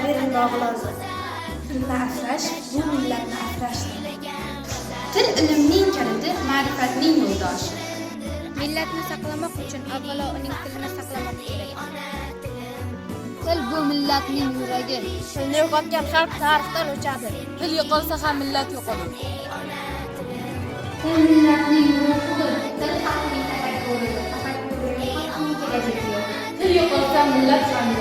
berilmog'i lozim. Tilni asrash bu millatni asrashdir. Til ilmning kaliti, ma'rifatning yo'ldoshi. Millatni saqlamoq uchun avvalo uning tilini saqlamoq kerak. Til bu millatning yuragi. Tilni yo'qotgan xalq tarixdan o'chadi. Til yo'qolsa ham millat yo'qolur. Til millatning ruhidir. Til xalqning tafakkuridir. Tafakkuri yo'q xalqning kelajagi yo'q. Til yo'qolsa millat ham.